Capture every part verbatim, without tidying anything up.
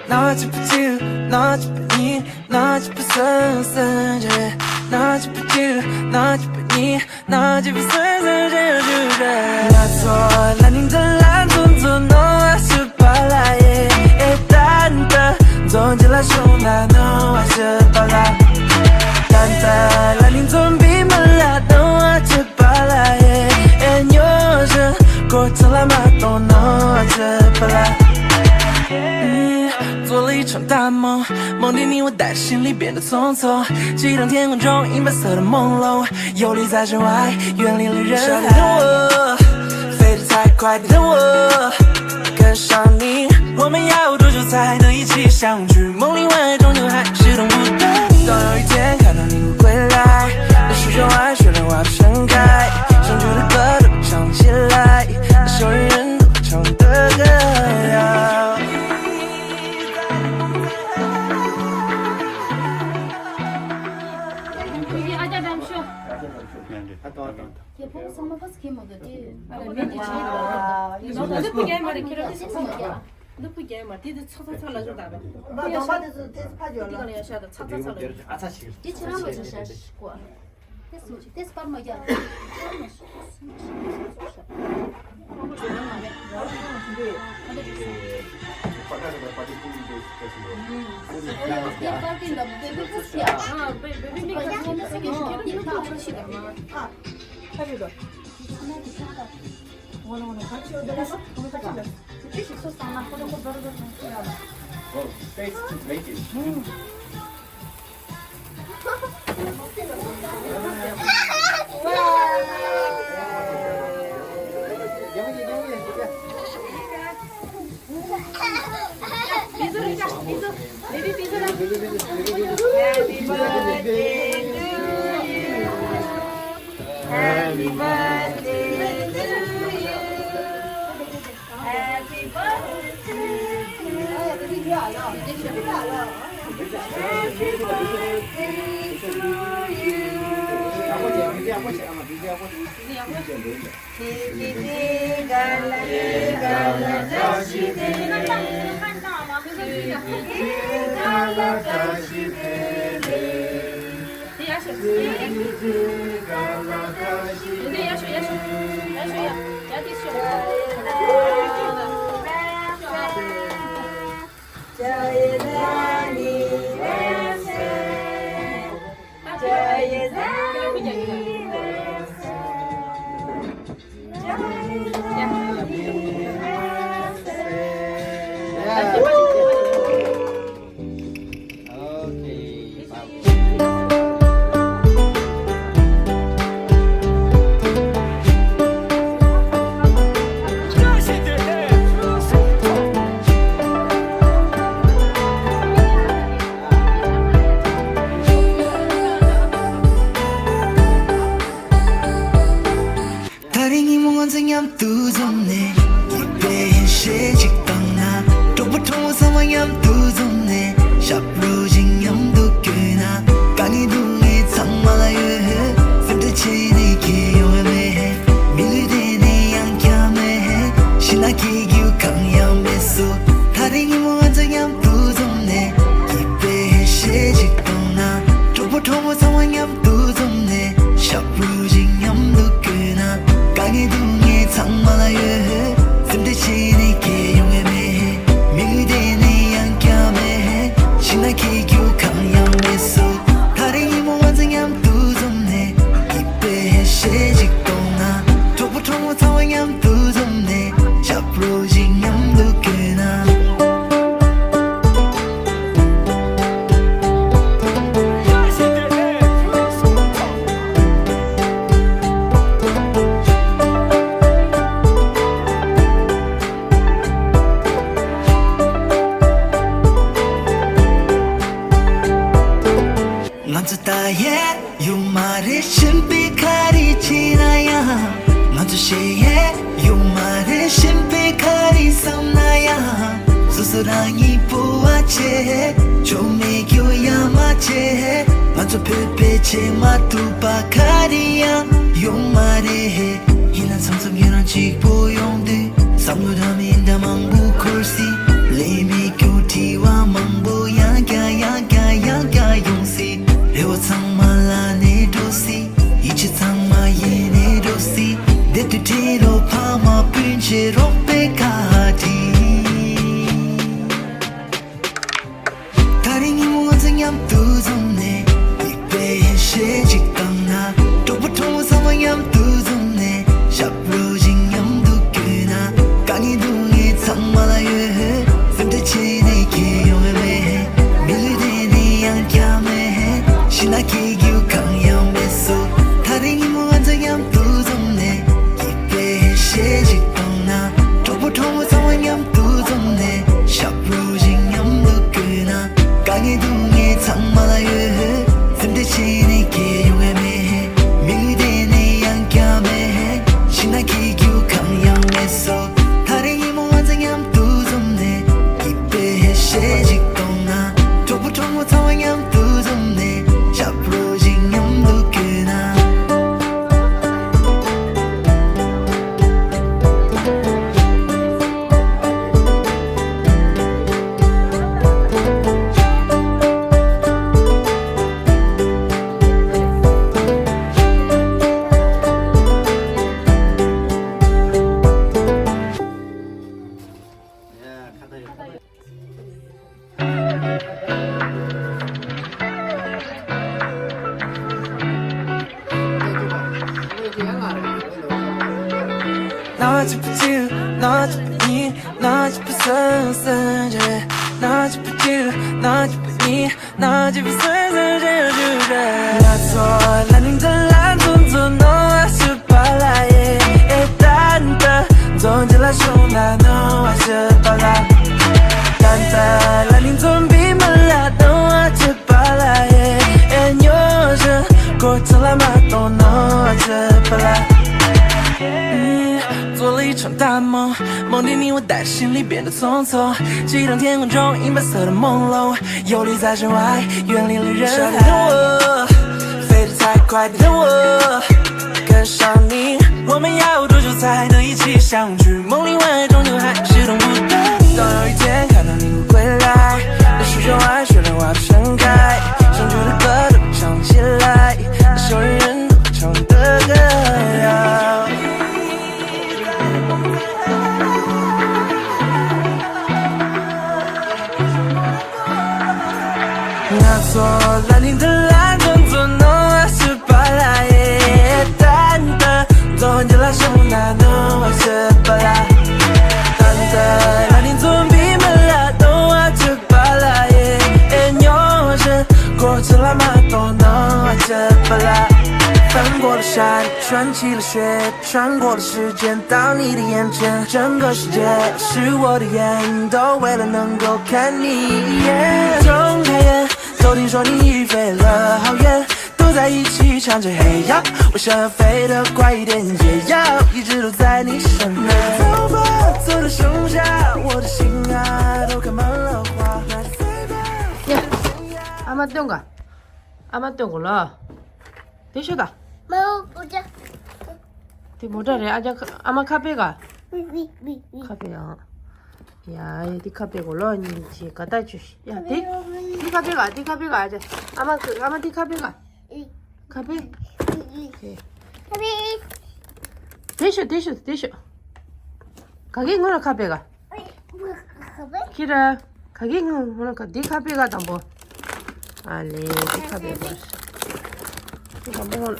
ན་ཅི་པ་ཅི་ན་ཅི་པ་ཉི་ན་ཅི་པ་སན་སན་ཇེ་ན་ཅི་པ་ཅི་ན་ཅི་པ་ཉི་ན་ཅི་པ་སན་སན་ཇེ་ཇེ་ཇེ། ང་ཚོ་ལ་ནི་འདི་ལ་འཛོམས་འཛོམས་ནོ་ཨ་ཤི་པ་ལ་ཡེ་ཨེ་ཏན་ཏན་འཛོམས་ཇི་ལ་ཤོང་ན་ནོ་ཨ་ཤི་པ་ལ་ཏན་ཏན་ལ་ནི་འཛོམས་པའི་མི་ལ་ནོ་ཨ་ཤི་པ་ལ་ཡེ་ཨེ་ཉོ་ཞི་གོ་ཚ་ལ་མ་གཏོང་ནོ་ཨ་ཤི་པ་ལ།做了一场大梦，梦里你我带行李变得匆匆，机场天空中银白色的梦楼，有你在身外，远离了人海。飞得太快的我，跟上你，我们要多久才能一起相聚？梦里晚安终究还是等不到你。总有一天看到你会归来，那时窗外雪莲花盛开，想唱的歌都唱起来，那首人人都唱的歌谣。 ཡ་ཨ་ཅག་འགྲམ་ཤོག་ཡ་ཕོ་བོ་ཚང་མ་ཕ་སི་ཁེ་མོ་དོ་དེ་ཨ་ལ་མེད་དེ་ཆེ་ལ་ལ་ཕུ་རྒྱལ་མ་རེད་ཁྱེད་རང་དེ་ཚོ་ལ་ཕུ་རྒྱལ་མ་དེ་དེ་ཚ་ཚ་ཚ་ལ་ཞོག་དང་རེད། ད་གདོང་པ་དེ་ཚོ་དེ་ཚོ་ཕ་ཡོད་ལ། དེ་ག་ལ་ཡ་ཤ་དང་ཚ་ཚ་ཚ་ལ་ཡོད། དེ་ཁྱེད་རང་ལ་ཞོག་ཤ་ཤ་ཤ་ཤ། དེ་སུ་དེ་སུ་པར་མ་རྒྱག Happy birthday to you. Happy birthday to you. Happy birthday to you. Happy birthday to you. ད་རེས་ཉིན་མོ་ང་ཚོ་མཉམ་དུ་འཛོམས་ནས། ཡིད་དཔེ་ཡིད་ཤེས་ཅིག་བཏང་ན། གྲོགས་པོ་གྲོགས་མོ་ཚང་མ་མཉམ་དུ་འཛོམས་ནས། ཞབས་བྲོ་ཅིག་མཉམ་དུ་བརྐོས་ན། དཀའ་ངལ་སྡུག་བསྔལ་ཚང་མ་ལ་ཡོད། སེམས་ཁྲལ་བྱས་ནས་ཁྱད་ཡོང་བ་མེད། མི་ལུས་དེ་ནི་ཡང་བསྐྱར་མེད། ཤི་ན་སྐྱེ་རྒྱུ་གང་ཡང་མེད་སོ། ད་རེས་ཉིན་མོ་ང་ཚོ་མཉམ་དུ་འཛོམས་ནས། ཡིད་དཔེ་ཡིད་ཤེས་ཅིག་བཏང་ན། གྲོགས་པོ་གྲོགས་མོ་ཚང་མ་མཉམ་དུ་འཛོམས་ནས། ཞབས་བྲོ་ཅིག་མཉམ་དུ་བརྐོས་ན། དཀའ་ངལ་སྡུག་བསྔལ་ཚང་མ་ལ་ཡོད། སེམས་ཁྲལ་བྱས་ནས་ཁྱད་ཡོང་བ་མེད། མི་ལུས་དེ་ནི་ཡང་བསྐྱར་མེད། ཤི་ན་སྐྱེ་རྒྱུ་གང་ཡང་མེད་སོ། ད་རེས་ཉིན་མོ་ང་ཚོ་མཉམ་དུ་འཛོམས་ནས། ཡིད་དཔེ་ཡིད་ཤེས་ཅིག་གཏོང་ན། གྲོགས་པོ་གྲོགས་མོ་ཚང་མ་མཉམ་དུ་འཛོམས་ནས། ཞབས་བྲོ་ཅིག་མཉམ་དུ་བརྐོས་ན། ང་ཚོ་ད་ཡས་ཡོད་མ་རེད། གཞན་པའི་ག་རེ་བྱས་ན་ཡང་། ང་ཚོ་གཞན་ཡས་ཡོད་མ་རེད། གཞན་པའི་ག་རེ་བསམ་ན་ཡང་། སོ་སོ་རང་ཉིད་སྤོབས་པ་བྱེད། ཆོ་མེད་རྒྱུ་ཡ་མ་བྱེད། ང་ཚོ་བོད་པའི་ཆེས་མ་ཐུབ་པ་ག་རེ་ཡང་ཡོད་མ་རེད། ཡིན་ན་མཚམས་མཚམས་ཁྱེད་རང་གཅིག་པོ་ཡོང་དུས། བསམ་བློ་འདྲ་མིན་འདྲ་མང་པོ་འཁོར་སྲིད། ལས་མེད་རྒྱུ་དྲི་བ་ ནག་ཅིག་པུ་ཅིག་ནག་ཅིག་པུ་ཉི་ནག་ཅིག་པུ་སུན་སུན་རེད། ནག་ཅིག་པུ་ཅིག་ནག་ཅིག་པུ་ཉི་ནག་ཅིག་པུ་སུན་སུན་རེད་རེད། ང་ཚོ་ལ་ནི་འདི་ལ་འཛོམས་འཛོམས་ནོ་ཨ་ཤི་པ་ལ་ཡེ་ཨེ་ཏན་ཏན་འཛོམས་ཅི་ལ་ཤོང་ན་ནོ་ཨ་ཤི་པ་ལ། ཏན་ཏན་ལ་ནི་འཛོམས་པའི་མི་ལ་ནོ་ཨ་ཤི་པ་ལ་ཡེ་ཨེ་ཉོ་ཤི་གོ་ཅི་ལ་མ་གཏོང་ནོ་ཨ་ཤི་པ་ལ། 做了一场大梦，梦里你我在心里变得匆匆，激动天空中银白色的梦楼，游离在身外，远离了人海。我飞得太快，等我跟上你，我们要多久才能一起相聚？梦里晚安终究还是等不到你。当有一天看到你会归来，那时窗外雪莲花盛开，想去的歌都唱起来，那首人人都唱的歌谣。 ང་ཚོ་ལ་ནི་འདི་ལ་འཛོམས་འཛོམས་ནོ་ཨ་ཤི་པ་ལ་ཡེ་ཏན་ཏན་འཛོམས་འདི་ལ་ཤོང་ན་ནོ་ཨ་ཤི་པ་ལ། ཏན་ཏན་ལ་ནི་འཛོམས་པའི་མི་ལ་ནོ་ཨ་ཤི་པ་ལ་ཡེ་ཨེ་ཉོ་ཤི་གོ་ཅི་ལ་མ་གཏོང་ནོ་ཨ་ཤི་པ་ལ། 翻过了山，穿起了雪， 穿过了时间，到你的眼前，整个世界是我的眼，都为了能够看你一眼。从开眼，都听说你已飞了好远，都在一起唱着黑夜，我想要飞得快一点，也要一直都在你身边。走吧，走到盛夏，我的心啊，都开满了花。那就飞吧，走到盛夏。 ཨ་མ་སྟོན་ག་ཨ་མ་སྟོན་གོ་ལ། དེ་ཤོད་ད། མོ་ཀུ་ཅ། དེ་མོ་ཊ་རེད། ཨ་ཅག་ཨ་མ་ཁ་པེ་ག་མི་མི་མི་མི། ཁ་པེ་ཡང་། ཡ་ཡ་དེ་ཁ་པེ་གོ་ལ་ཉིན་ཅི་ག་ད་ཅུ། ཡ་དེ། དེ་ཁ་པེ་ག་དེ་ཁ་པེ་ག་ཨ་ཅག་ཨ་མ་ཨ་མ་དེ་ཁ་པེ་ག་ཁ་པེ། དེ་ཤོད་དེ་ཤོད་དེ་ཤོད། ག་གི་ངོ་ལ་ཁ་པེ་ག་ཁྱི་ར། ག་གི་ངོ་ངོ་ལ་ཁ་འདི་ཁ་པེ་ག་དང་པོ། ཨ་ལེ་འདི་ཁ་པེ་ག་འདི་དང་པོ་ངོ་ལ།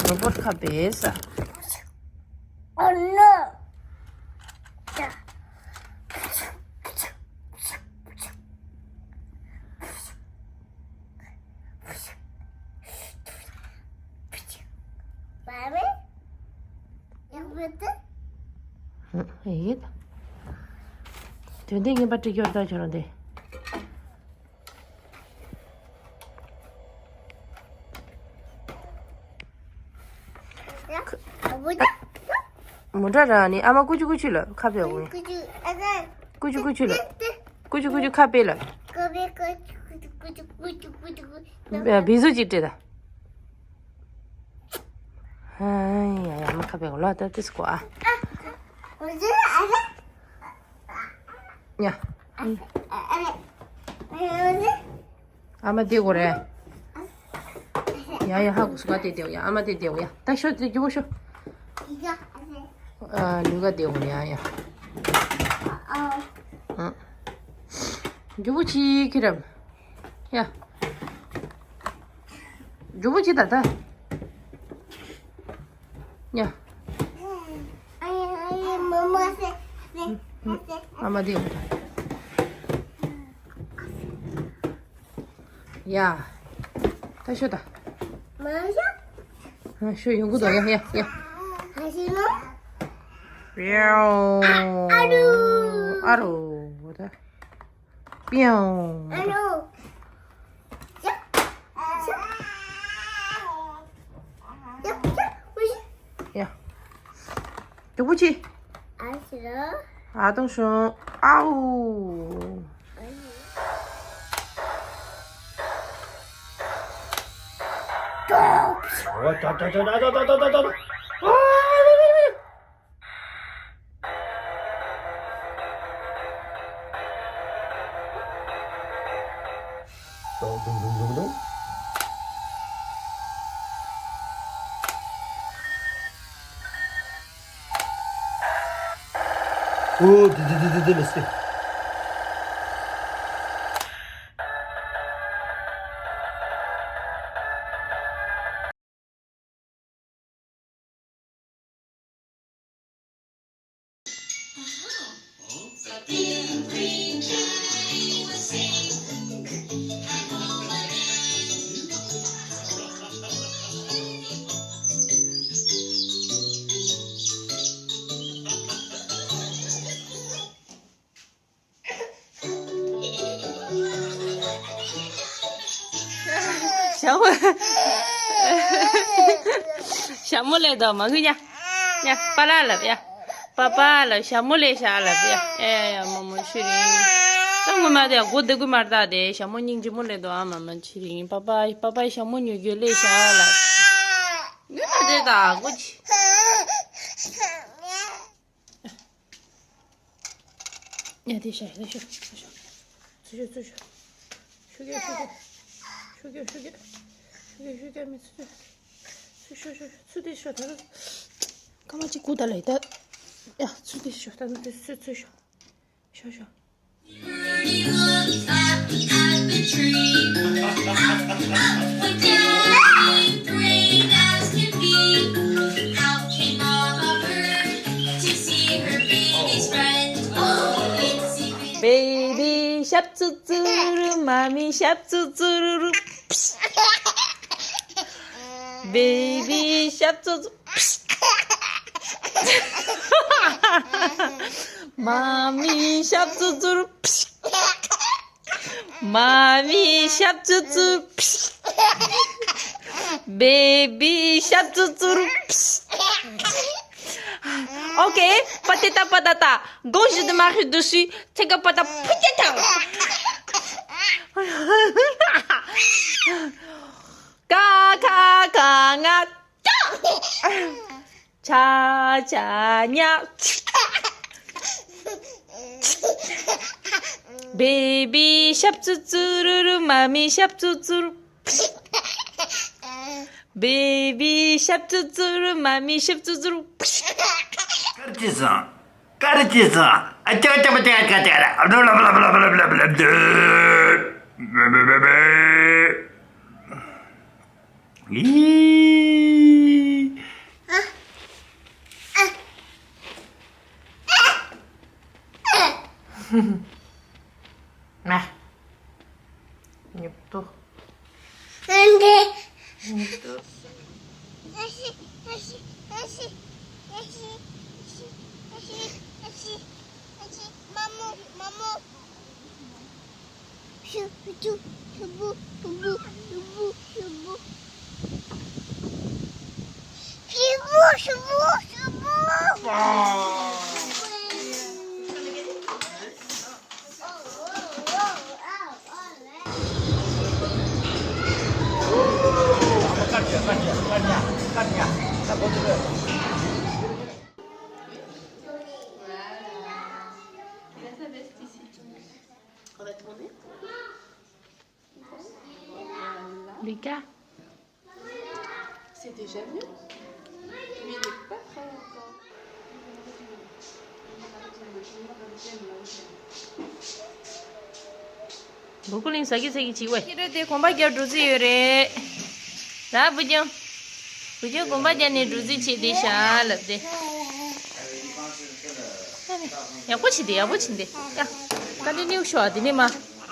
རོ་བོ་ཁ་པེ་ས། Oh no! Mommy? ཡིན། དོན་དེ་ངན་པ་སྤྲི་སྐྱོར་ལྟ་ཁྱོད་རང་དེ། མོ་ཊ་ར་ནི་ཨ་མ་ཀུ་ཅུ་ཀུ་ཅུ་ལ་ཁ་ཕྱེ་འོང་། ཀུ་ཅུ་ཀུ་ཅུ་ལ། ཀུ་ཅུ་ཀུ་ཅུ་ཁ་ཕྱེ་ལ། བི་ཟུ་ཅིག་སྤྲད་ད། ཧ་ཡ་ཡ་མ་ཁ་ཕྱེ་གོ་ལ་ད་ཏིས་གོ་ཨ། ཡ། ཨ་མ་དེ་གོ་རེད། ཡ་ཡ་ཧ་གོ་སུ་ག་དེ་དེ་ཡ་ཨ་མ་དེ་དེ་ཡ་ད་ཤོ་དེ་རྒྱུ་བོ་ཤོ། ཨ་ལུས་ག་དེ་གོ་རེད་ཡ་ཡ། རྒྱུ་བོ་ཆི་ཁི་རམ། ཡ། རྒྱུ་བོ་ཆི་ད་ད། ཡ། ཨ་མ་དེ། ཡ། ད་ཤོད་ད། མ་ཤོད། ཤོད་ཡོང་གི་འདུག་ཡ་ཡ་ཡ། ཨ་ཤི་ལོ། ཨ་རུ། ཨ་རུ་ད། པིའོ། ཨ་རུ། ཡ། ཡ། རྒྱུ་བོ་ཆི། ཨ་ཤི་ར། ཨ་ཏོང་ཤོང་། ཨའུ། ཨོ། དེ་དེ་དེ་དེ་དེ་ལ་སེ། ཞྭ་མོ། ཞྭ་མོ་ལས་དོ་མ་གུ་ཉ། ཉ་པ་ལ་ལབ་ཡ། པ་པ་ལབ་ཞྭ་མོ་ལས་ཞྭ་ལབ་ཡ། ཡ་ཡ་ཡ་མོ་མོ་ཤི་རིང་། ད་ངོ་མ་དེ་ཡ་གོ་དེ་གུ་མར་ད་དེ་ཞྭ་མོ་སྙིང་རྗེ་མོ་ལས་དོ་ཨ་མ་མ་ཤི་རིང་པ་པ་པ་པ་ཞྭ་མོ་ཉོ་རྒྱུ་ལས་ཞྭ་ལབ། ཉོ་ན་དེ་ད་གོ་ཅི། ཡ་དེ་ཤ་ཡ་ཤ་ཤ་ཤ། ཚུར་ཤོག་ཚུར་ཤོག་ཤུ་གེ་ཤུ་གེ་ཤུ་གེ་ཤུ་གེ་ཤུ་གེ་མི་ཚུར་ཤོག་ཚུར་ཤོག་ཤོག་ཚུར་དེ་ཤོག་ད་ད། ཀ་མ་ཅིག་གུ་ད་ལ་ཡི་ད། ཡ་ཚུར་དེ་ཤོག་ད་ད་དེ་ཚུར་ཚུར་ཤོག་ཤོག་ཤོག Baby shark ཙུ་ཙུ་རུ། Mommy shark ཙུ་ཙུ་རུ་རུ། Baby shark ཙུ་ཙུ། Mommy shark ཙུ་ཙུ་རུ། Mommy shark ཙུ་ཙུ། Baby shark ཙུ་ཙུ་རུ། Ok, patata patata, quand je démarre dessus, c'est que patata patata. Ka ka ka nga. Cha cha nya. Baby shark ཙུ་ཙུ་རུ་རུ། Mommy shark ཙུ་ཙུ་རུ། Baby shark ཙུ་ཙུ་རུ། Mommy shark ཙུ་ཙུ་རུ། དཀར་གྱི་བཟང་། དཀར་གྱི་བཟང་། ཨ་ཅག་ཅག་པ་ཅག་ཀ་ཅག་ར། ཨ་ལོ་ལ་ལ་ལ། ཨི། མ། ཉུབ་ཏོ། ཉུབ་ཏོ། Les gars. C'est déjà mieux. Mais il est pas prêt encore. འབུ་ཀུ་ལིང་ཟ་གི་ཟ་གི་བྱེད་བས། ཁྱེད་རང་དེ་གོམ་པ་རྒྱག་འགྲོ་རྩིས་ཡོད་རེད། ར་བུ་ཆུང་། བུ་ཆུང་གོམ་པ་རྒྱག་ནས་འགྲོ་རྩིས་བྱེད་དེ་ཤ་ལབ་དེ། ཡག་པོ་བྱེད་དེ་ཡག་པོ་བྱེད་དེ། ཡ། ག་འདི་ནི་ཤོ་ཨ་དེ་ནི་མ།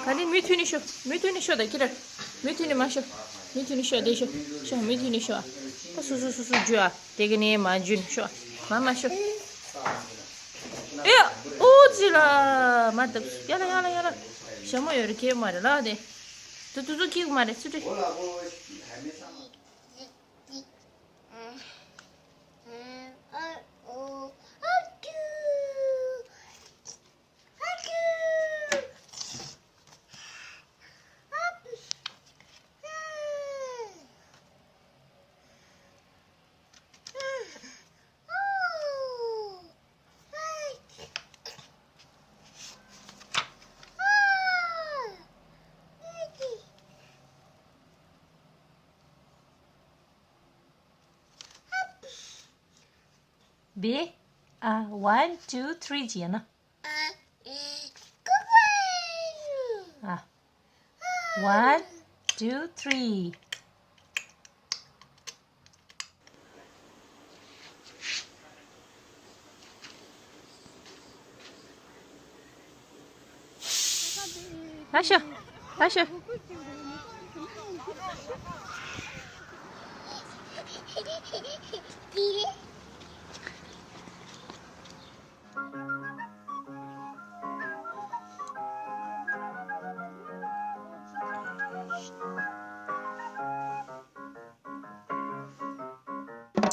ག་འདི་མུ་མཐུད་ནས་ཤོ། མུ་མཐུད་ནས་ཤོ་ད་ཁྱེད་རང་། མུ་མཐུད་ནས་མ་ཤོ། མུ་མཐུད་ནས་ཤོ་དེ་ཤོ། ཤོ་མུ་མཐུད་ནས་ཤོ་ཨ། ད་སུ་སུ་སུ་སུ་འཇུ་ཨ། དེ་ག་ནས་མ་འཇུ་ནས་ཤོ་ཨ། མ་མ་ཤོ། ཨེ། ཨོ་ཙི་ལ། མ་བཏབ། ཡ་ལ་ཡ་ལ་ཡ་ལ། ཞྭ་མོ་ཡོད་རེད་ཁྱེད་མ་རེད་ལ་དེ། དུ་དུ་དུ་ཁྱེད་མ་རེད་ཚུ་དྲི། བི། ཨ། One, two, three བྱས་ན། ཨ། One, two, three. ལ་ཤོ། ལ་ཤོ།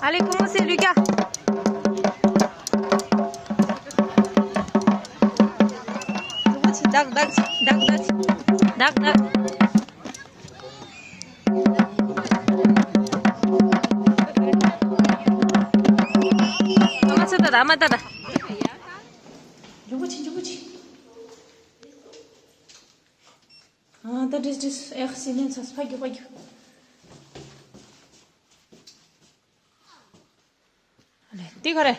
Allez, commencez, Lucas. ཌག་ཌག་ཌག་ཌག་ཌག་ཌག་ཌག། ཨ་མ་ཚ་ད་ད། ཨ་མ་ད་ད། མགྱོགས་པོ་བྱེད། མགྱོགས་པོ་བྱེད། ཨ་ད་འགྲིག་འགྲིག་ཨེ་ཁ་སི་ལེན་ཚ་ཕ་རྒྱུག་ཕ་རྒྱུག་ཨ་ལེ། འདི་ག་རེ།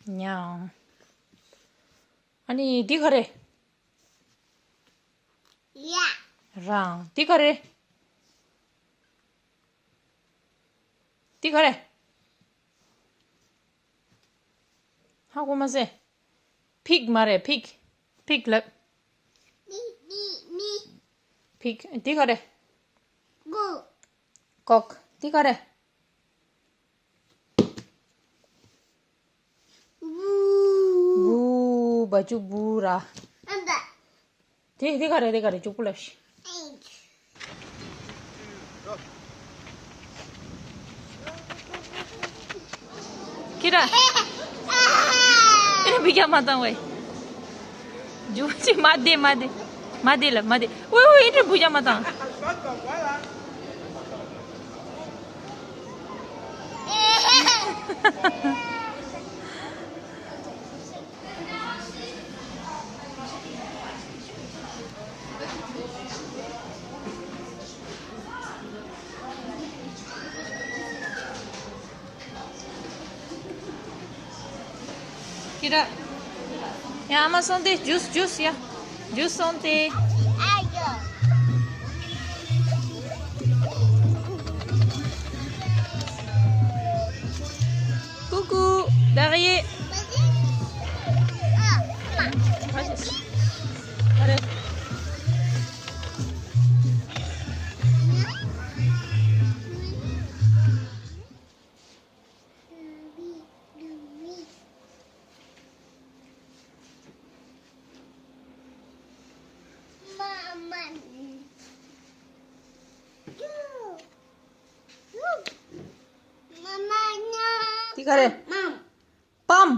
ཉ། ཨ་ནི་འདི་ག་རེ། རང་། འདི་ག་རེ། འདི་ག་རེ། ཧ་གོ་མ་སོང་། ཕིག་མ་རེད། ཕིག་ཕིག་ལབ། ཕིག་འདི་ག་རེ། ཀོག་འདི་ག་རེ། བུ། བ་ཅུ་བུ་ར། དེ་དེ་ག་རེ། དེ་ག་རེ། ཅུ་པུ་ལབ་ཤིག་ཁྱེད་ར། ཨེ་ར་བུ་རྒྱག་མ་བཏང་བས། ཇུ་ཅི་མ་བདེ་མ་བདེ། མ་བདེ་ལ་མ་བདེ། ཝེ་ཝེ། ཨེ་ར་བུ་རྒྱག་མ་བཏང་། ཁྱེད་ར། ཡ་ཨ་མ་སོང་སྟེ། ཇུས་ཇུས་ཡ། ཇུས་སོང་སྟེ། ཀུ་ཀུ། བདག་ཡེ། ཨ་རེ། འདི་ག་རེ། པམ།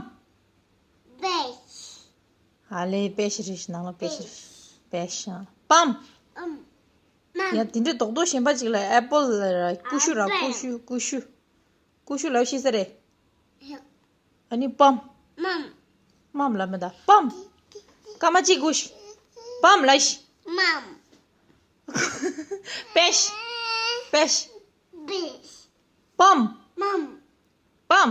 ཨ་ལེ། པེ་ཤི་རེད་ཤག་ནང་ལ་པེ་ཤི་རེད། པེ་ཤི། པམ། ཡ་དེ་འདྲའི་རྡོག་རྡོག་གཞན་པ་ཅིག་ལ། ཨེ་པལ་ལ་ར། ཀུ་ཤུ་ར། ཀུ་ཤུ། ཀུ་ཤུ། ཀུ་ཤུ་ལབ་ཤེས་ས་རེད། ཨ་ནི་པམ། པམ་ལབ་མི་ད། པམ། སྐར་མ་གཅིག་སྒུག་ཤིག་པམ་ལབ་ཤིག་པེ་ཤི། པེ་ཤི། པམ། པམ།